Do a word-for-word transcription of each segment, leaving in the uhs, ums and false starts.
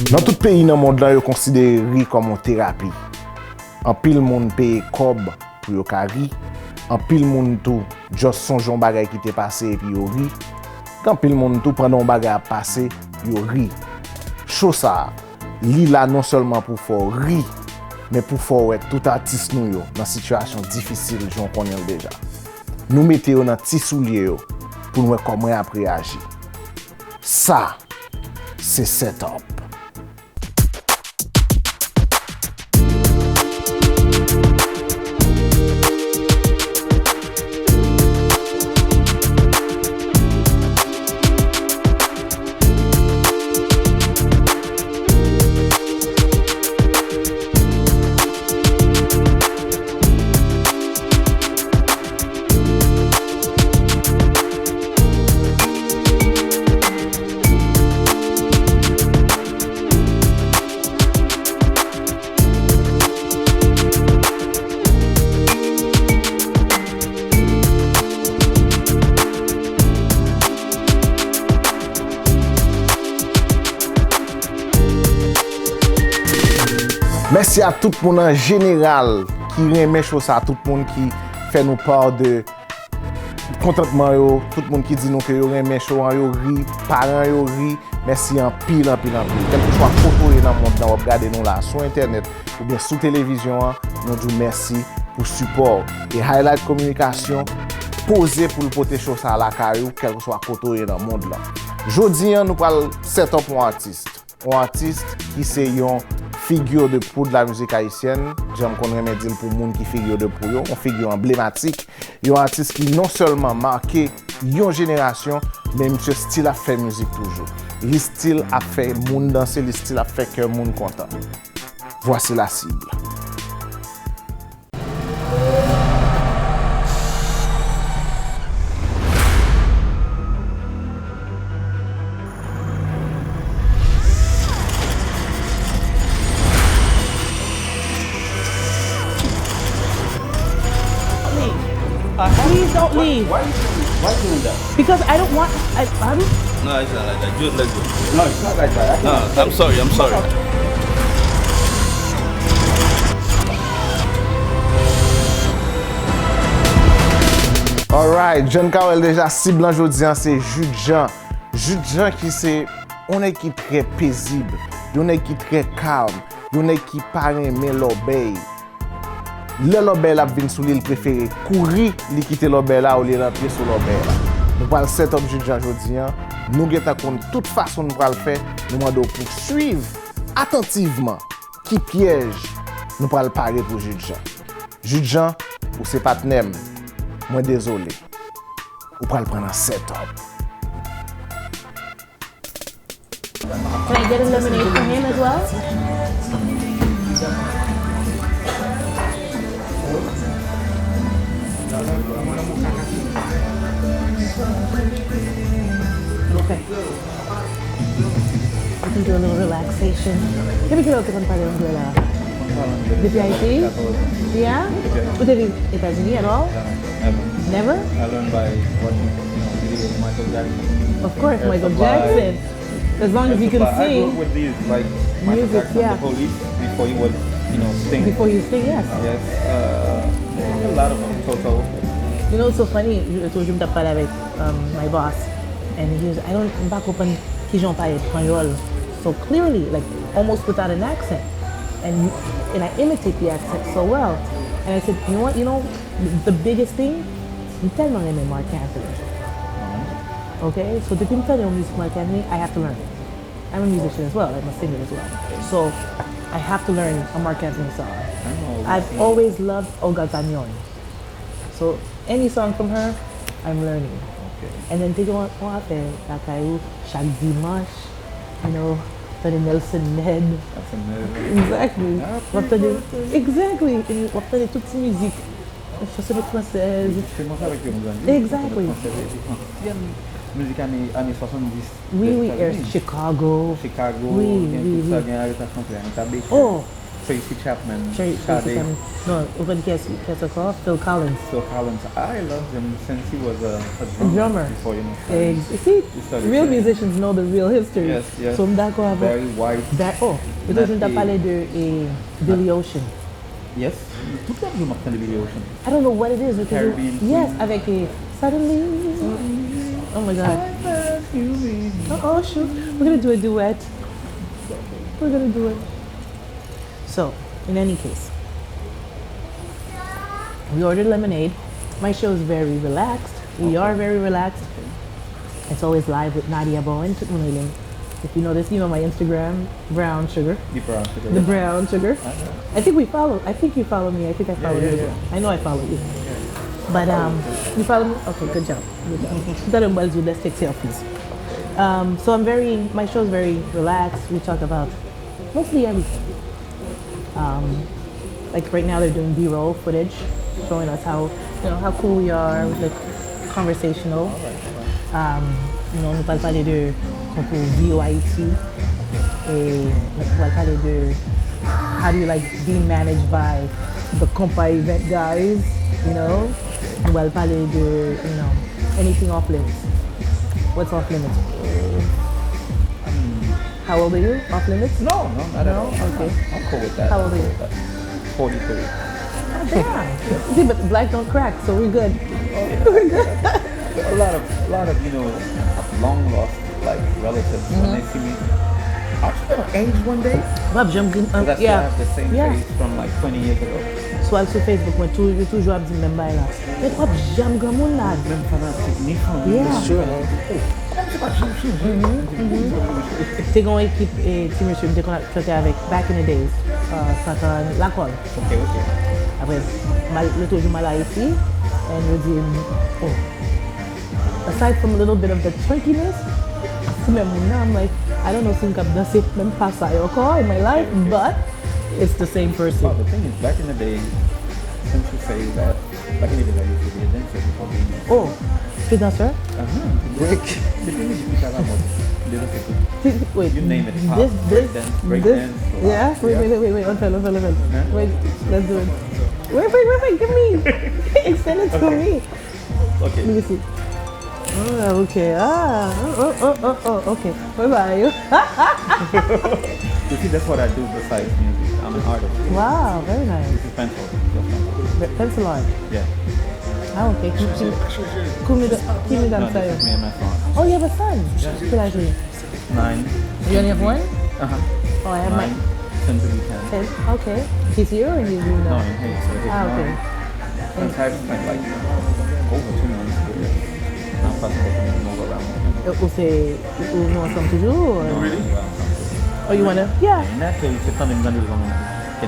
Nan tout peyi nan mond lan, yo konsidere ri kòm yon terapi. Anpil moun peye kòb pou yo ka ri. Anpil moun tou just sonje yon bagay ki te pase epi yo ri. Gen anpil moun tou, pandan yon bagay ap pase, yo ri. Cho sa a, li la non sèlman pou fè w ri, men pou fè w wè tout atis nou yo nan sitiyasyon difisil jan w konnen l deja. Nou mete yo nan ti soulye yo pou n wè kòman y ap reyaji. Sa, se Set Up. Mèsi a tout moun an jeneral ki renmen cho sa, tout moun ki fè nou pa de kontantman yo, tout moun ki di nou ke yo renmen cho an, yo ri, paran yo ri. Mèsi anpil, anpil, anpil. Kèlkeswa kote w ye nan mond lan, w ap gade nou la sou entènèt oubyen sou televizyon an, nou di w mèsi pou sipò w. E Highlight Kominikasyon poze pou l pote cho sa lakay ou, kèlkeswa kote w ye nan mond lan. Jodi an, nou pral set up yon atis. Yon atis ki se yon figure de proue de la musique haïtienne, jan m konn renmen di l pou moun ki figure de proue yo, yon figi anblematik, yon atis ki non sèlman make yon jenerasyon, men misye still ap fè mizik toujou. Li still ap fè moun danse, li still ap fè kè moun kontan. Voici la cible. Please don't leave. Why you doing, why you doing that? Because I don't want. I, I'm. No, it's not like that. Just let go. No, it's not like that. I can't. No, I'm sorry, I'm sorry. Alright, John Carel deja sib lan jodi an se Jude Jean. Jude Jean ki se yon nèg ki trè pezib, yon nèg ki trè kalm, yon nèg ki pa renmen lòbèy. Lè lòbèy la ap vin sou li, li prefere kouri, li kite lòbèy la olye l antre sou lòbèy la. Nou pral set up Jude Jean jodi an. Nou gentan konn tout fason nou pral fè. Nou mande w pou swiv atantivman ki pyèj nou pral pare pou Jude Jean. Jude Jean, ou se patnè m. Mwen dezole. Ou pral pran nan set up. Can I get a lemonade for him as well? Okay. We can do a little relaxation. Kèmè ki lè w te konn pale anglè la? Depi Ayiti? Yeah? Ou te viv Etazini at all? Never? I learned by watching, you know, videos of Michael Jackson. Of course, Michael Jackson. As long as you can sing. I grew up with these, like, Michael Jackson, yeah. The Police, before he was, you know, Sting. Before he was Sting, yes. Yes. Uh, a lot of them, Toto. You know, it's so funny, l'autre jour, m t ap pale avèk, um, my boss, and he was, I don't, m pa konprann kijan w pale panyòl so clearly, like, almost without an accent. And, and I imitate the accent so well. And I said, you know what, you know, the biggest thing, m tèlman renmen Marc Anthony. Okay? So, depi m tande yon mizik Marc Anthony, I have to learn it. I'm a musician as well, I'm a singer as well. So, I have to learn a Marc Anthony song. I've always loved Olga Gagnon. So, any song from her, I'm learning. And then te gen yon afè lakay ou, chak dimanch, you know, tande Nelson Ned. Exactly. W ap tande, exactly. W ap tande tout ti mizik. Chanson fransèz. Se konsa ke nou grandi. Exactly. Chanson fransèz, epi ansyen mizik ane, ane swasanndis. Wi, wi, Chicago. Chicago, gen tout sa, gen Aretha Franklin, Anita Baker. Oh, Tracy Chapman, Tracy Chapman. Non, ou konn kiyès, kiyès ankò? Phil Collins. Phil Collins. I loved him since he was a, a drummer, drummer before, you know. Ex- see, real musicians know the real history. Yes, yes. So m dakò avè. Barry White. That, oh, e tou joun ta pale de eh, Billy Ocean. Yes. Tout lòt jou m ap tande Billy Ocean. I don't know what it is because Caribbean yes, Queen. Avec eh, suddenly. Oh my God. Oh, oh shoot. We're gonna do a duet. We're gonna do it. So, in any case, we ordered lemonade. My show is very relaxed. We are very relaxed. It's always live with Nadia Bowen. Tout moun rele m. If you notice, you know my Instagram, Brown Sugar. The Brown Sugar. The Brown Sugar. I know. I think we follow. I think you follow me. I think I follow yeah, you. Yeah. I know I follow you. But um, you follow me? Okay, good job. Good job. Talè m pral di w, let's take selfies. Um, so I'm very, my show is very relaxed. We talk about mostly everything. Um, like right now they're doing B-roll footage, showing us how, you know, how cool we are, like conversational. Um, you know, nou pral pale de konkou V O Haiti. E nou pral pale de how do you like being managed by the Compa Event guys, you know? Nou pral pale de, you know, anything off limits. What's off limits? How old are you? Off limits? No, no, not at all. Okay. I'm cool with that. How old are you? Forty-three. Yeah. See, but black don't crack, so we're good. A lot of, a lot of, you know, long lost like relatives when they see me. Aren't you gonna age one day? W ap janm gen. Because I still Yeah. Have the same Yeah. Face from like twenty years ago. Sou al sou Facebook, mwen toujou, toujou ap di m menm bagay la. Men w ap janm granmoun la. Menm fanatik, ni fanmi. Yeah. Sure, man. Oh, kòm se pa janm chanje. Te gen yon ekip eh, ti mesye m te konn ap chante avèk back in the days. Uh, sa t lakòl. Ok, ok. Apre, mal, lòt jou m al Ayiti, and yo di m, oh, aside from a little bit of the twerkiness, se menm moun nan, I'm like, I don't know si m kab danse menm pa sa yo ankò in my life, but it's the same person. Oh, the thing is, back in the day, since you say that, back in the day, I used to be a dancer before being a Oh, tu es danseur? Uh-huh. Break. Depi midi ki sa la mòd. Depi se tout. Wait, You name it. Pop, this, this, breakdance, breakdance, this, yeah, rap, wait, wait, yeah. wait, wait, unfair, unfair, unfair. Huh? Wait, let's do it. Wait, wait, wait, wait, give me, extend it to me. Okay. Let me see. Oh, okay. Ah, oh, oh, oh, oh, okay. Bye bye. You see, that's what I do besides music. I'm an artist. Wow, very nice. This is pencil. Just pencil. Pe- Pencil art. Yeah. Ah, okay. Ki, ki, ki medam, ki medam No, sa yo? This is me and my son. Oh, you have a son? Ki laj li? Nine. You only have one? Uh-huh. Oh, I have my Nine. Soon to be ten. Ten? Okay. He's here or he's in No, the... in here. So his Ah, mom. okay. And I've spent like over two months with her. I'm about to move around. Ou se, ou nou ansanm toujou? Or, Really? Or you wanna? Yeah. And naturally, it's a family. Can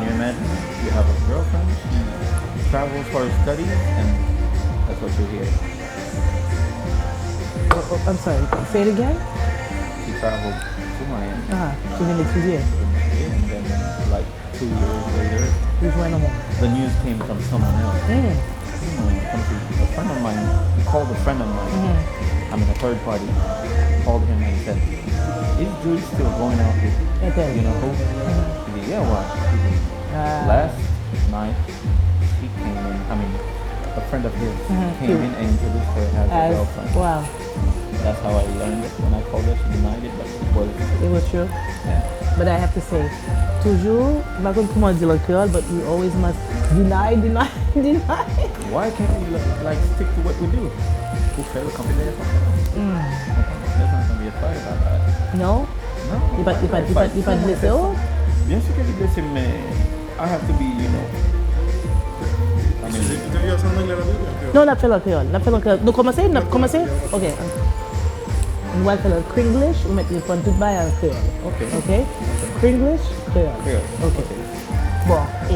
you imagine? You have a girlfriend, she travels for her studies, and that's what you hear. Oh, oh, I'm sorry. Say it again. She traveled to Miami. Ah, tu viens d'étudier. And then, like, two years later, Ou jwenn yon moun. The news came from someone else. Mm. You know, come to a friend of mine, called a friend of mine. I mean, a third party, called him and said, "Is Jude still going out with, Entèl. You know who?" He said, "Yeah, why?" He said, Ah. "Last night, she came in, I mean, a friend of his came cute. In and introduced her as a As, girlfriend." Wow. That's how I learned it. When I called her, she denied it, but it was, It was true. Yeah. But I have to say, toujou, m pa konn kòman di l an kreyòl, but you always must deny, deny, deny. Why can't we, like, like, stick to what we do? Ou fè l, kanpe dèyè sa w fè. There's nothing to be afraid about that. Non? No. Li pa, li pa, li pa, li pa blese w? Byen si ke li blese m, men I have to be, you know. I mean, Non, n ap fè l an kreyòl. N ap fè l an kreyòl. Nou kòmanse? N ap kòmanse? Ok. Nou pral fè l an Kringlish, ou mèt reponn tout bagay an kreyòl. Ok. Ok? Kringlish, kreyòl. Kreyòl. Ok. Bon, e,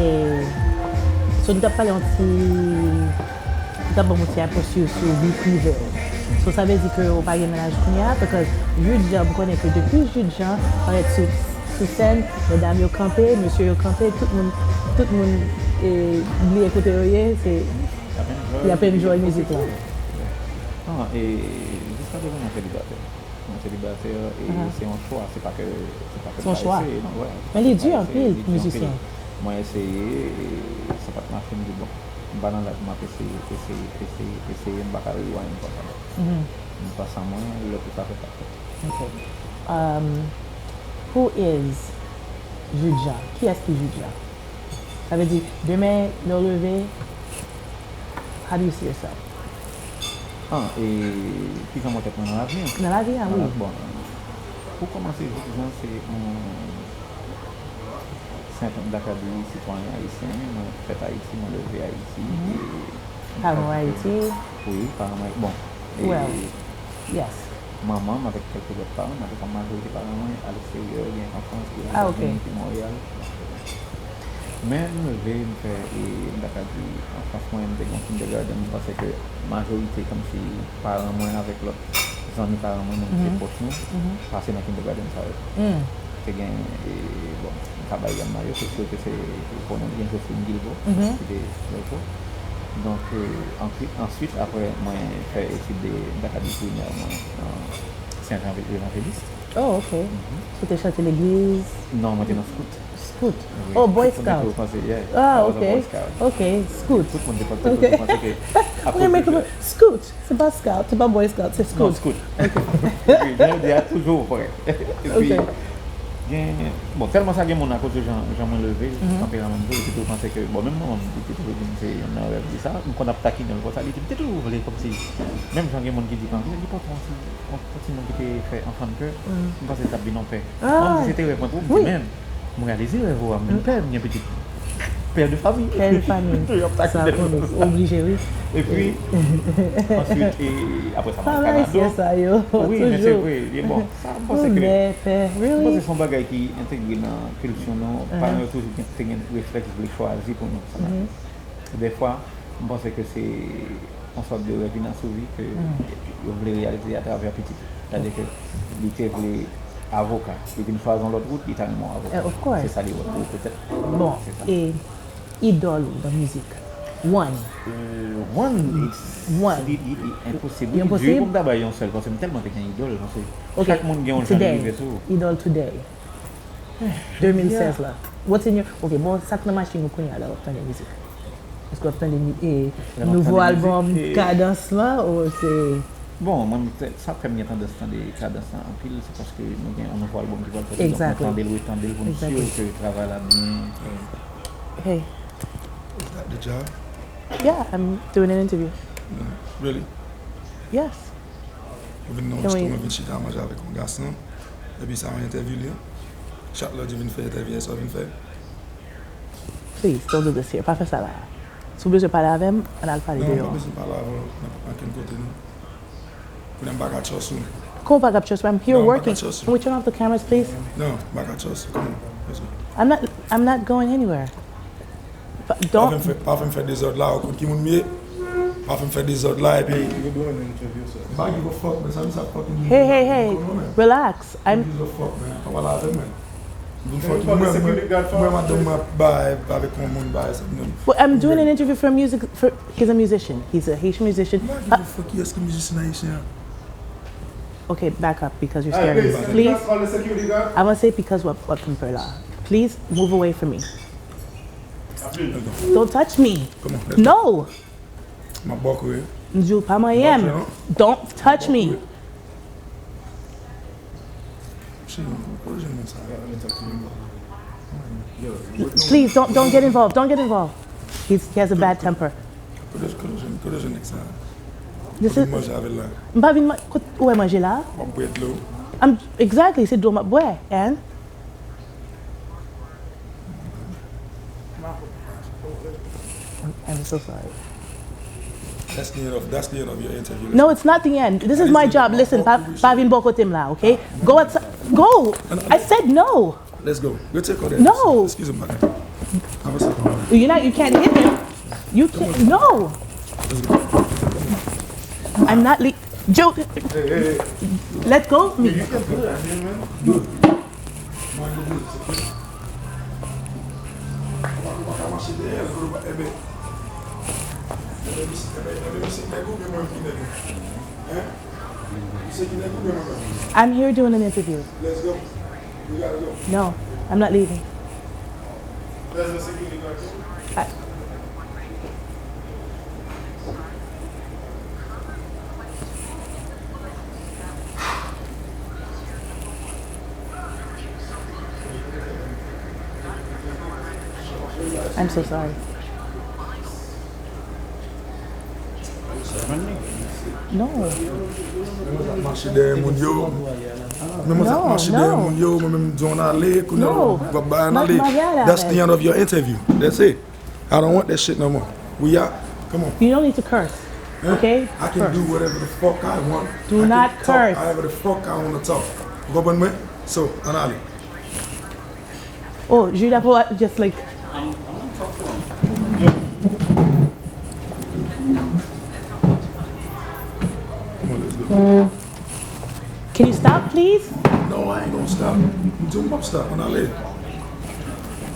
so nou t ap pale yon ti, nou t ap ban m yon ti apèsi sou vi prive w. So sa vle di ke ou pa gen mennaj kounye a? Because Jude Jean, m konnen ke depi Jude Jean parèt sou, sou sèn, medam yo kanpe, mesye yo kanpe, tout moun, tout moun e, bliye kote yo ye, se, y ap enjoy mizik la. Non, e jiska prezan mwen selibatè. Mwen selibatè e se yon chwa, se pa ke, se pa ke Se yon chwa. Ese, non, wè. Men li di anpil, mizisyen. Mwen eseye, e sa pa t mache, m di, bon, m pa nan laj pou m ap eseye, eseye, eseye, eseye, m pa ka rewind kòb sa. M pase mwen, lè pou sa fèt ap fèt. Ok. Um, who is Judja? Kiyès ki Judja? Sa vle di, demen, lè w leve, how do you see yourself? Ah, e kijan m wè tèt mwen nan lavi an? Nan lavi an, wi. Bon, pou kòmanse, Judja se yon Sent Ann Akadi, sitwayen ayisyen. Mwen fèt Ayiti, mwen leve Ayiti. Paran w Ayiti? Wi, paran mwen. Bon, e Well, yes. Manman m avèk kèlke lòt paran m, men majorite paran mwen al eksteryè, gen an Frans, gen Ah, ok. Etazini, gen Monreyal. Men m leve, m fè, e m ta ka di, an Frans mwen, m te gen yon kindergarten, m panse ke majorite, kòmsi paran mwen avèk lòt zanmi paran mwen, moun ki te pwòch nou, pase nan kindergarten sa yo. Te gen, e, bon, m ka bay Yann Mayo, se si ke se ou konnen, gen Joseline Guilbault, ki te Loko. Donk, e, answit, answit, apre, mwen fè etid de, m ta ka di primè mwen nan Sent Jan Evanjelis. Oh, ok. Ou te chante legliz? Non, mwen te nan skout. Skout? Oh, Boy Scout. Ah, ok. Ok, skout. Tout moun te panse ke Mwen renmen kote, skout. Se pa scout, se pa Boy Scout, se Non, skout. Skout. Epi, jan yo di a, toujou vrè. Epi, gen, bon, tèlman sa gen moun akoz de jan, jan mwen leve, tanperaman m tou, li te toujou panse ke, bon, menm manman m, li te toujou di m se youn nan rèv li sa, m konn ap takinen l konsa, li di m te toujou vle kòmsi, menm jan gen moun ki di, "An, kisa ki pòte w ansanm?" Yon ti moun ki te fè anfan kè, m panse l t ap vin yon pè. Mwen, m di se te rèv mwen pou m di, men, m reyalize rèv ou a, m vin pè, m gen pitit. Pè de fanmi. Pè de fanmi. Sa konnen, oblije, wi. Epi, answit, e, apre sa, mwen al Kanada. Sa yo, Wi, men se toujou. Vre, li bon. Sa, m panse ke, Mè, pè, m really? Panse se yon bagay ki entegre nan kilti nou. Paran yo toujou gen, te gen reflèks vle chwazi pou nou. Sa. Dèfwa, m panse ke se yon sòt de rèv inasouvi ke yo vle reyalize atravè pitit. Sètadi ke li te vle avoka. Li vin chwazi yon lòt wout, li ta renmen yon avoka. Eh, of course. Se sa li wè pou ou, petèt. Bon, Se sa. E idòl ou nan mizik? One. Euh, one, it's, One. Li, li, li enposib. Li Li enposib? di pou m ta bay yon sèl, paske m tèlman te gen idòl, paske Ok, chak moun gen yon jan li today, rive sou. Idòl today. Deux mille seize la. What's in your, ok, bon, sa k nan machin ou kounye a la w ap tande mizik? Èske w ap tande mi- e, Lè m ap nouvo tande albòm mizik, e, Kadans lan ou se Bon, mwen, m te- sa k fè m gen tandans tande Kadans lan anpil, se paske nou gen yon nouvo albòm ki pral sòti, donk mwen Exactly. Tande l, retande l pou m Exactly. si ke travay la byen. Hey, Is that the job? Yeah, I'm doing an interview. No. Really? Yes. Ou vin nan Can we- restoran, vin chita manje avèk yon gason, epi sa yon entèvyou li an. Chak lè w di vin fè entèvyou, sa w vin fè. Please, don't do this here. Pa fè sa la. Si w bezwen pale avè m, ann al pale Non, mwen pa deyò. Bezwen pale avè w nan ankenn kote, non. Kounye a m pa ka trust ou. Kòman w pa ka trust mwen? I'm here Non, m pa working. ka trust Can ou. We turn off the cameras, please? Non, m pa ka trust ou. Kòman? Bezwen. I'm not, I'm not going anywhere. Pa- Pa fè Don't. m fè, pa fè m fè dezòd la, ou konn ki moun m ye? Pa fè m fè dezòd la, epi. You're doing an interview, sir. M pa give a fuck, man. Sa, sa fucking Hey, hey, hey. Konnen, man. Relax. Who I'm. Gives a fuck, man? Pa pale avè m, man. Vin Can fuck you call the mwen, security mwen, guard for mwen, us, madanm please? Mwen ap bay avèk yon moun bay sa, non. Well, I'm doing an interview for a music. For, he's a musician. He's a Haitian musician. M pa give a fuck kiyès ki mizisyen ayisyen an. Okay, back up because you're All right, scaring me. please, can you Please. guys call the security guard? Avanse because w ap, w ap fè m pè la. Please move away from me. Don't touch me. Kòman? No. M ap bò kou, wi. M di w pa manyen m. Bò kou, non? Don't touch me. Cheri, kote w jwenn moun sa? Please, don't, don't get involved. Don't get involved. He's, he has a bad temper. Kote, kote w jwenn, kote w jwenn nèg sa? This Kote is, w manje avè l la? m pa vin man-, kot, ou wè manje la? W ap bwè dlo? I'm, exactly, se dlo m ap bwè. And? I'm so sorry. That's the end of, that's the end of your interview. No, it's not the end. This is my job. Listen, pa, pa vin bò kote m la, okay? Go outside. Go. I said no. Let's go. Yo, take all that. No. Excuse me, madam. Avanse. You not. You can't hit him. You can't. No. Let's go. I'm not le-, Joe. Let go of me. I'm here doing an interview. No, I'm not leaving. Ah. I'm so sorry. No. Mwen sa ap mache dèyè moun yo. Mwen sa ap mache dèyè moun yo. Mwen menm m di w ann ale, kounye a w ap bay ann ale. That's the end of your interview. That's it. I don't want that shit no more. We out. Come on. You don't need to curse. Okay? I can do whatever the fuck I want. Do not curse. I can talk however the fuck I want to talk. Ou konprann mwen? So, ann ale. Oh, Judah, just like. Can you stop, please? No, I ain't gonna stop. M di w m p ap stop, ann ale.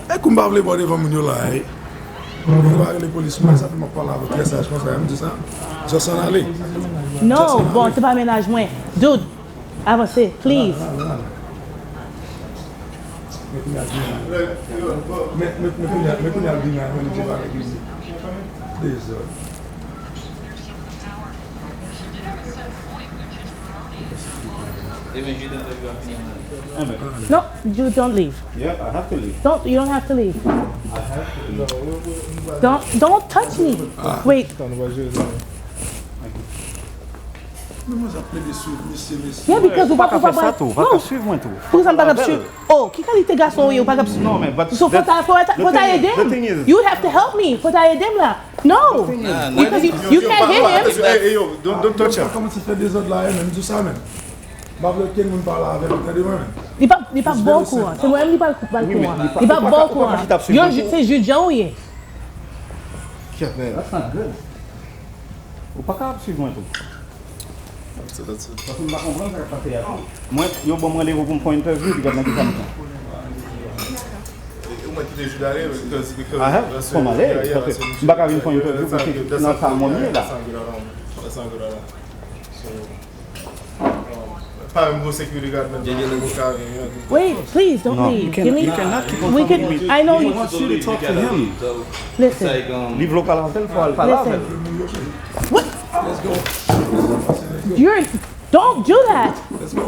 E kou m pa vle bò devan moun yo la, e. Mwen pa rele polis, mwen, sa fè m ap pale avè w trè saj konsa, m di sa. Just ann ale. No, bon, se pa mennaj mwen. Dude, avanse, please. Men kounye a l vin la. Men, men, men kounye a, men kounye a l vin la, men li te pale ki di. Dezòd. Even Jude interview a fini. No, you don't leave. Yeah, I have to leave. Don't, you don't have to leave. I have to leave. Don't, don't touch me. Wait. Men mwen sa plede swiv misye, mesye. Yeah, because ou pa, ou pa, ou pa ka fè sa tou, ou pa ka swiv mwen tou. Poukisa m pa ka swiv? Oh, ki kalite gason ou ye, ou pa ka swiv? Non, men, but so, fò ta, fò ta, fò ta ede m. You would have to help me. Fò ta ede m la. No, because you, you can't hit him. Hey, hey, yo, don't, don't touch her. Kòmanse fè dezòd la, men m di w sa, men. M pa vle okenn moun pale avè l, tande mwen, men. Li pa, li pa ba w kou an. Se mwen menm li pa, ba l kou an. Li pa ba w kou an. Yo, se Jude Jean ou ye. Kyèt, men. That's not good. Ou pa ka ap swiv mwen tou. Paske m pa konprann sa k ap pase a tou. Mwen, yo ban m randevou pou m fè yon entèvyou, epi gad nan kisa m pran. Ou mèt kite Jude ale, because, because I have to come ale, paske m pa ka vin fè yon entèvyou pou se nan sa mwen m ye la. That's not good at all. That's not good at all. So, um, pa menm gon security guard menm pa. Wait, please don't leave. Give me, we can, I know you. He wants you to talk to him. Listen. Li vle w pale avè l, fò w al pale avè l. What? You're, don't do that. Let's go.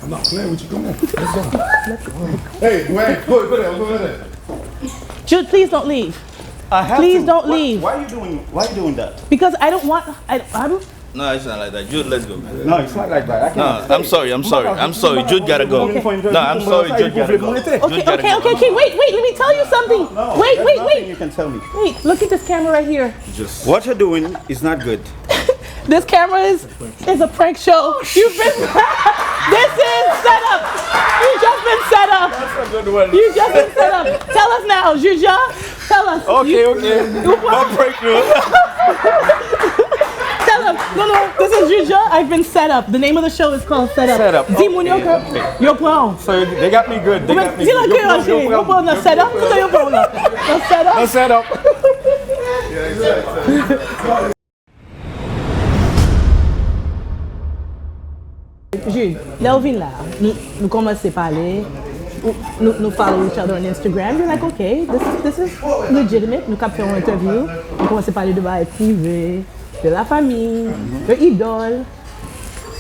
I'm not playing with you. Come on. Let's go. Hey, wait, go, go there, go there. Jude, please don't leave. I have to. Please don't leave. Why, why you doing, why you doing that? Because I don't want, I, I'm No, it's not like that. Jude, let's go. No, it's not like that. I can't stay. No, I'm sorry, I'm sorry, I'm sorry. Jude gotta go. No, I'm sorry, Jude gotta go. Okay, okay, okay, okay. Wait, wait, let me tell you something. Wait, wait, wait. Nothing you can tell me. Wait, look at this camera right here. What you're doing is not good. This camera is, is a prank show. You've been, this is set up. You just been set up. That's a good one. You just been set up. Tell us now, Juja. Tell us. Okay, okay. Mwen prank nou. Tell us. No, no. This is Juja. I've been set up. The name of the show is called Set Up. Set Up. Di moun yo ke yo pran. So they got me good. They got me good. Di nan kreyòl, cheri. Yo pran nan set up. Yo pran nan. Nan set up. Nan set up. Jude, lè w vin la, nou, nou kòmanse pale, ou, nou, nou follow each other on Instagram, you're like, okay, this is, this is legitimate, nou kab fè yon entèvyou, nou kòmanse pale de bagay prive, de lafanmi, de idòl.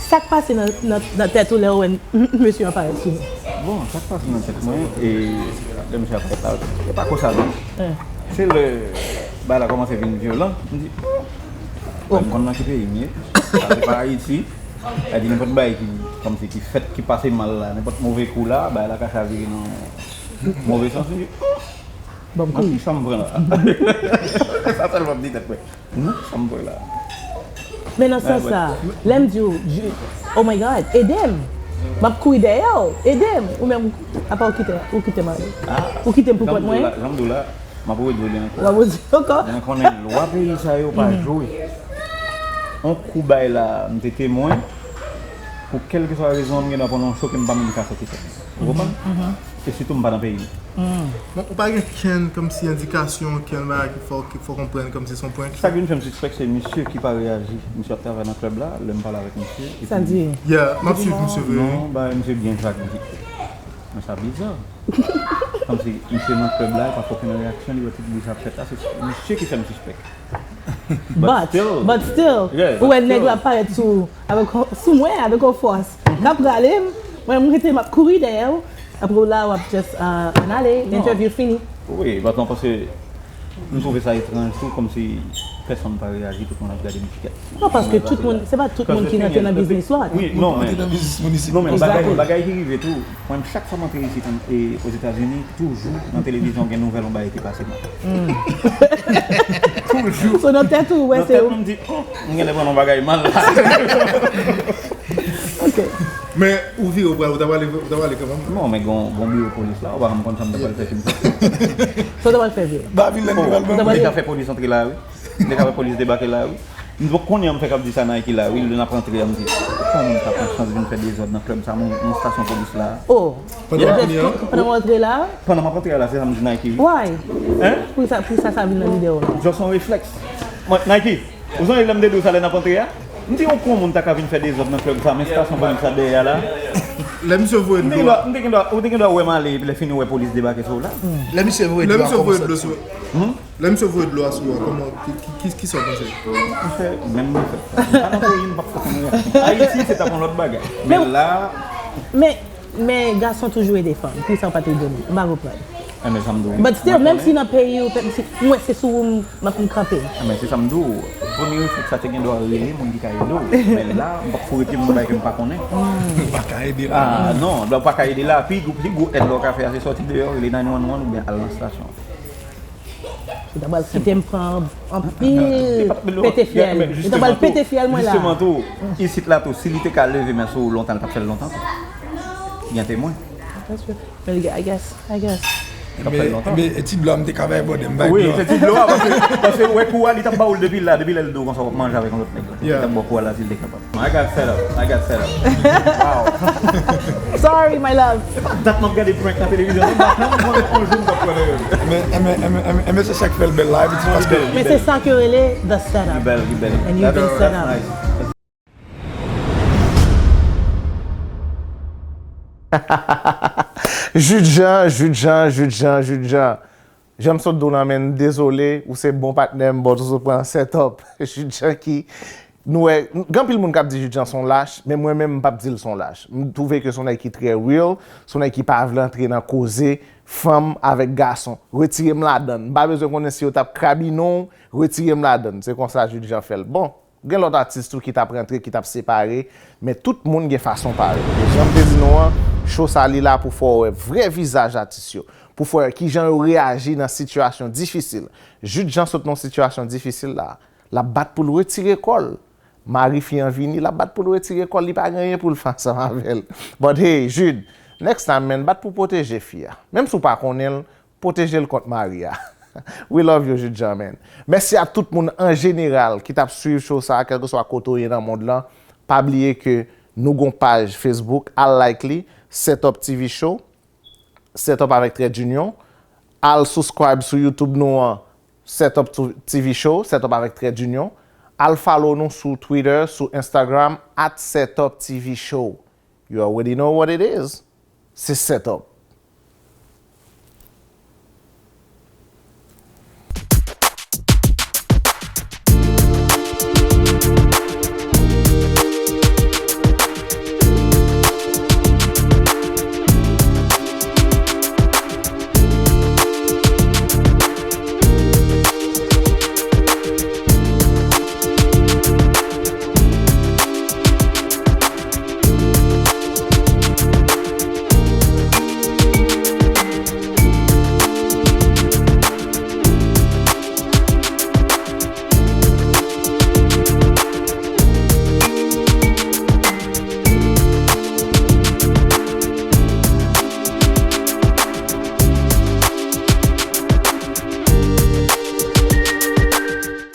Sa k pase nan, nan, nan tèt ou lè w wè mesye an parèt sou nou? Bon, sa k pase nan tèt mwen, e lè misye ap parèt la, e pa konsa non. Se lè bagay la kòmanse vin vyolan, m di, oh, m konn nan ki peyi m ye, sa se pa Ayiti. Sa di nenpòt bagay ki, kòmsi ki fèt, ki pase mal la, nenpòt move kou la, bagay la ka chavire nan move sans, m di, oh, nan ki chan m pran la? Sa sèlman m di tèt mwen. Nan chan m pran la. Men nan sans sa, lè m di w, oh my God, ede m! M ap kouri dèyè w, ede m! Ou menm, apa w kite, ou kite m ale? Ou kite m pou kont mwen? Jan m di w la, m ap redi w li ankò. W ap redi ankò? Mwen konnen lwa peyi sa yo pa jwe. On kou bay la, m te temwen, pou kèlkeswa rezon an, m gen dwa pran yon cho ke m pa menm ka sòti fè. Ou konprann? E sitou m pa nan peyi m. Bon, ou pa gen kenn kòmsi endikasyon, kenn bagay ki fè w, ki fè w konprann kòmsi se yon prank? Sa k vin fè m sispèk se misye ki pa reyaji. Misye ap travay nan klèb la, lè m pale avèk misye, epi... Sa l di? Yeah, m ap swiv misye vre. Non, bagay misye byen chak di. Men sa biza. Kòmsi misye nan klèb la, pa fè okenn reyaksyon, li wè tout bri sa ap fèt la, se misye ki fè m sispèk. But, but still, Yeah, ou but wè nèg still. la parèt sou, avèk, sou mwen, avèk yon fòs. N ap rale m, mwen, mwen rete, m ap kouri dèyè w. Apre w la, w ap just uh, ann ale, Non. Entèvyou fini. Wi, but non, paske m twouve sa etranj tou, kòmsi pèsonn pa reyaji, tout moun ap gade m kèt. Non, paske tout moun, se pa tout moun ki rantre nan biznis la. Wi, non, men, Antre nan biznis moun isit. non, men bagay, Exactly. Bagay ki rive tou, mwen, chak fwa m antre isit an- e, Ozetazini, toujou nan televizyon gen nouvèl yon bagay ki pase mal. Toujou. So nan tèt ou, wè, Nan se tèt mwen, m di, oh, m gen lè pran yon bagay mal la. Ok. Men ou vire ou pral, ou ta pale, ou ta pale kanmenm. Non, men gon, gon biwo polis la, ou pa konn sa m ta pral fè si m sa. So w ta pral fè vre. Babilòn li pral M ban Ou ta te pral- ka fè polis antre la, wi. M te ka fè polis debake la, wi. M poko konnen an m fè k ap di sa Nike la, wi, lè n ap rantre an m di, kòman moun ta pran chans vin fè dezòd nan klèb sa, nan estasyon polis la. Oh, Pandan w ap vini an? Pandan w antre la, Pandan m ap rantre la, se sa m di Nike, wi. Why? Hein? Pou sa, pou sa, sa vin nan lide w la. Just yon refleks. Mwen, Nike, ou sonje lè m te di w sa lè n ap rantre a? M di, yon kon moun ta ka vin fè dezòd nan klèb sa, men estasyon polis la dèyè a la. Lè misye voye M te dlo gen dwa, a. m te gen dwa, ou te gen dwa wè m ale, epi lè fini ou wè polis debake sou ou la. Lè misye voye Lè dlo a misye voye kòman dlo sa sou. Hmm? Lè misye voye dlo a sou ou, kòman, ki, ki, ki, ki sa w panse? M fè, menm mwen fè. M pa nan peyi, m p ap fè konn reyaksyon. Ayiti, se t ap yon lòt bagay. Men la, Men, men gason toujou ede fanm. Poukisa w pa t ede m? M pa konprann. Enben, sa m di w. But still, menm si nan peyi ou, menm si mwen se sou ou m ap m kanpe. Enben, se sa m di w. Premye refleks sa te gen dwa rele moun ki ka ede w. Men la, m p ap foure pye m nan bagay ke m pa konnen. Ou pa ka ede la. Ah, non, la ou pa ka ede la. Pi gwo, pi gwo èd la ou ka fè a, se sòti deyò, rele nine one one oubyen al nan estasyon. Ou ta pral kite m pran anpil pete fyèl. Ou ta pral pete fyèl mwen la. Jisteman tou, isit la tou, si li te ka leve men sou ou lontan, li t ap fè l lontan tou. Gen temwen. That's true. Men I guess, I guess. Li t ap fè l lontan. Men ti dlo a m te ka bay bòdè m bay Wi, dlo a. Se ti dlo a, paske, paske ou wè kou a, li t ap ba ou l depi la, depi lè l di w konsa w ap manje avèk yon lòt nèg. Li t ap ba w kou a la si l te kapab. I got set up, I got set up. Wow. Sorry, my love. Dat m ap gade prank nan televizyon, non, dat nan mwen yon jou m t ap pran nan yo. Men, men, men, men, men se sa k fè l bèl la, epi ti paske Men se sa ke yo rele the setup. Li bèl, li bèl. And you've been set up. Nice. Judjan, Judjan, Judjan, Judjan. Jan m sot di w lan, men dezole, ou se bon patnè m, bon, toujou pran set up. Judjan ki, nou wè, gen anpil moun k ap di Judjan se yon lach, men mwen menm, m p ap di l se yon lach. M twouve ke se yon nèg ki trè real, se yon nèg ki pa vle antre nan koze fanm avèk gason. Retire m ladann. M pa bezwen konnen si yo t ap krabinen w, retire m ladann. Se konsa Judjan fè l. Bon, Gen lòt atis tou ki t ap rantre, ki t ap separe, men tout moun gen fason pa yo. E jan m te di nou an, show sa li la pou fè w wè vrè vizaj atis yo, pou fè w wè kijan yo reyaji nan sitiyasyon difisil. Judjan sot nan yon sitiyasyon difisil la, l ap bat pou l retire kò l. Mari fi an vini, l ap bat pou l retire kò l, li pa gen anyen pou l fè ansanm avè l. But hey, Jude, next time, man, bat pou pwoteje fi a. Menm si w pa konnen l, pwoteje l kont mari a. We love you, Judjan, man. Mèsi a tout moun an jeneral ki t ap swiv show sa a, kèlkeswa kote w ye nan mond lan. Pa bliye ke nou gon paj Facebook, al like li, Setup T V Show, Setup avèk trè dinyon. Al subscribe sou YouTube nou an, Setup T V Show, Setup avèk trè dinyon. Al follow nou sou Twitter, sou Instagram, at Setup T V Show. You already know what it is. Se Setup.